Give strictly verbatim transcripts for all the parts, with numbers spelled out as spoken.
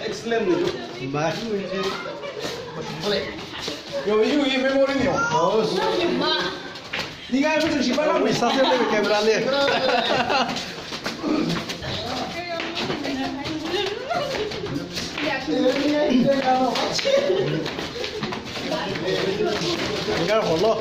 Excellent ni. Yo, yo, yo, memory ni. Oh, so. Ni ngai pun si pala mo. Sa se le camera le. Ngar holo.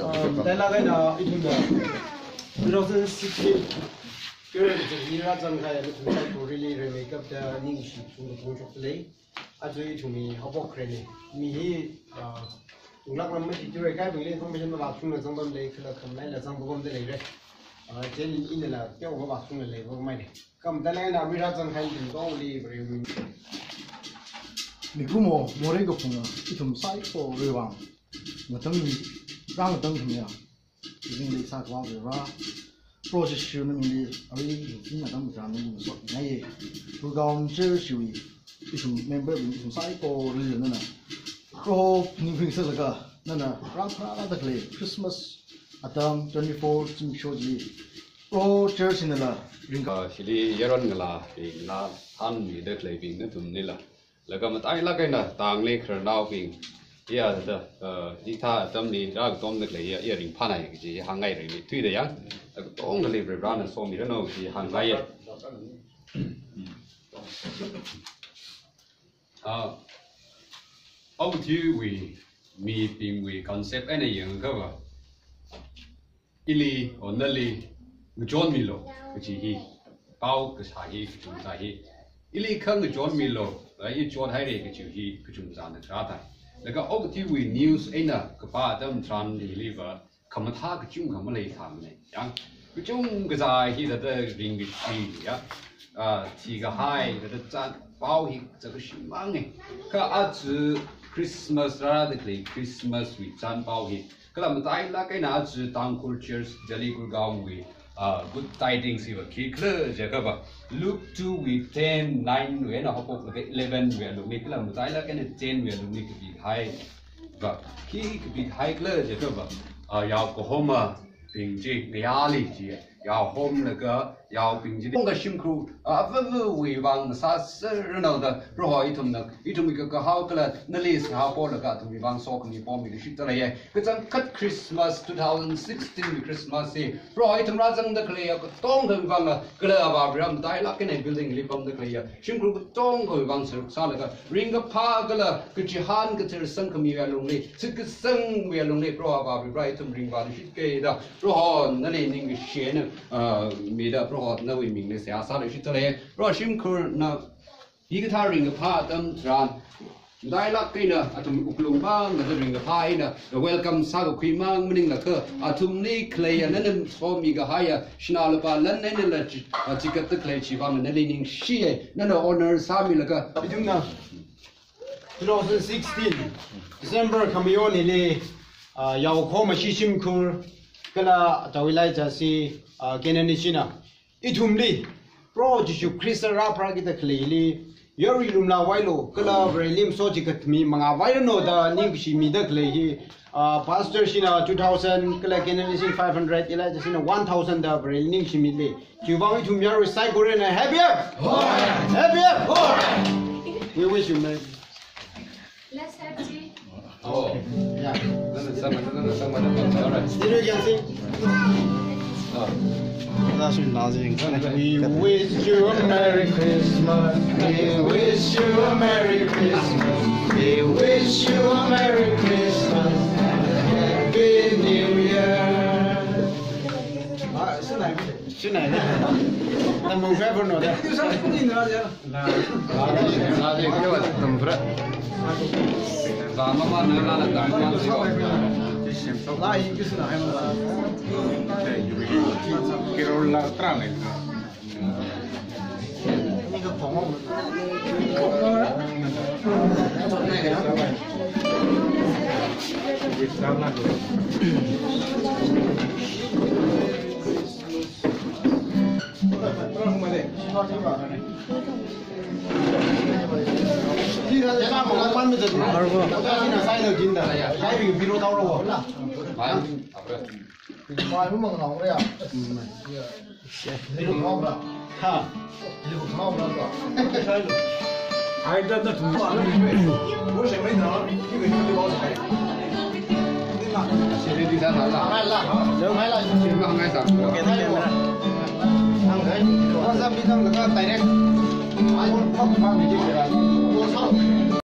Um, tailaga ina ithumna two thousand sixteen period ni rāzangkahai ithum saikora li rimeikapta ningshi phungda phongshok lei. Aja ithumwui haophok khare ni. Mi hi, ah, unglak lam mati ture kaibingli information mavāshungla zangpam lei, kala khamlaila zangpam da leira. Ah, chieina inala teokha vāshungla leiva mai ni. Kha matailāk eina mi rāzanghai ithum tongli Varewui mikumo morei kaphunga ithum saikorawui vang ngatangmi, rāngatangkhamiya, ithumli sākhavā Vare, Proho Jishuna mingli arui ithum atam tharan nali masotngaiya. Gurgaon Church wui ithum member bing ithum saikorali nana Proho phaningkhui sālaga nana rāpharāda khalei Christmas atam twenty-four zimiksho chili Proho Church nala ringka. Ah, hili yaron ngalābingla thanmida khaleibing nathumlila, laga matailāk eina tangli khararnaobing, iya da, ah, hithā atamli rākatomda khalei iya, iya ringphānai kaji hāngngai ringni thuida ya. Laga tongkhali Varena somiranu kaji hāngngaiya. Ah, okathuiwui mibingwui concept eina yangakha va, ili, or nali, ngachonmilu kaji hi, pao kasā hi, kachungkha hi. Ili kha ngachonmilu, ah, i chonhaira kaji hi, kachungkhana kharā thai. Laga okathuiwui news eina kapā atam tharan hili va, khamathā kachungkha maleithāmana. Yang, kachungkha zai hi thāda ringkashi ya. Ah, thikahai, thāda chān, pao hi zakashimang e. Kha aja Christmas rāda khalei Christmas wui chān pao hi. Kala matailāk eina aja Tangkhul Church Delhi Gurgaon wui, ah, Good Tidings hiva khikhala jiakha va, Luke two wui ten, nine wui eina haophok laga eleven wui alungli, kala matailāk eina ten wui alungli kapikahai va, khi kapikahai khala jiakha va, ah, Yokohama bing chi ngayāli chi, Yao homlaga, yaobing chili. Kong kashimkhur, a, avāvawui vang masāserranu da, Proho ithumna, ithumwui kakahao kala, nali seihā polaga, athumwui vang sokhami pomi kashit leiya. Kachangkhat Christmas, two thousand sixteen Christmas hi, Proho ithum rāzangda khaleiya, katongawui vang, kala Avāva̱ Vareli matailāk eina building li pamda khaleiya. Shimkhur katongawui vang sāruk sālaga, ringkaphā kala kachihān kathar sangkhamiwui alungli, shitkasangwui alungli, Proho Avāva̱ Vare ithum ringvāluishit kida, Proho nali ningshina, ah, mida Proho nawui mingli seihā sāluishit lei. Proho shimkhurna hikathā ringkaphā atam tharan, matailāk eina athum wuklung vang, mada ringkaphā eina, welcome sākakhui mang maninglaga, athumli khaleiya, nana somi kahaiya, sinā lupā lan einala chi-, ah, chikatda khalei chivang nali ningshiya, nana honor sāmilaga. Ithumna two thousand sixteen December khamayon hili, ah, yaokhom ashi shimkhur, kala tawilai chasi, ah, Canaan Nation na ithumli, Proho Jishu Khrista rāpharākida khaleili, yarui lumlā vailu, kala Vareli masochikatmi mangā vairanu da ningkashi mida khalei hi, ah, Pastor shina two thousand, kala Canaan Nation five hundred, Elijah shina one thousand da Vareli ningshimili. Chiwui vang ithum yarui saikorana, happy year! Happy year! We wish you merry. Let's have tea. Oh. Yeah. Nana sama, nana sama, nana sama. All right. Did you can sing? Oh. That's what Nazi. We wish you a Merry Christmas. We wish you a Merry Christmas. We wish you a Merry Christmas and a Happy New Year. Ah, it's nice. Shinai. Tamang driver no da. Sādi kewa tamphra. Zama ma na la la dam ma si. Kiro la tra le.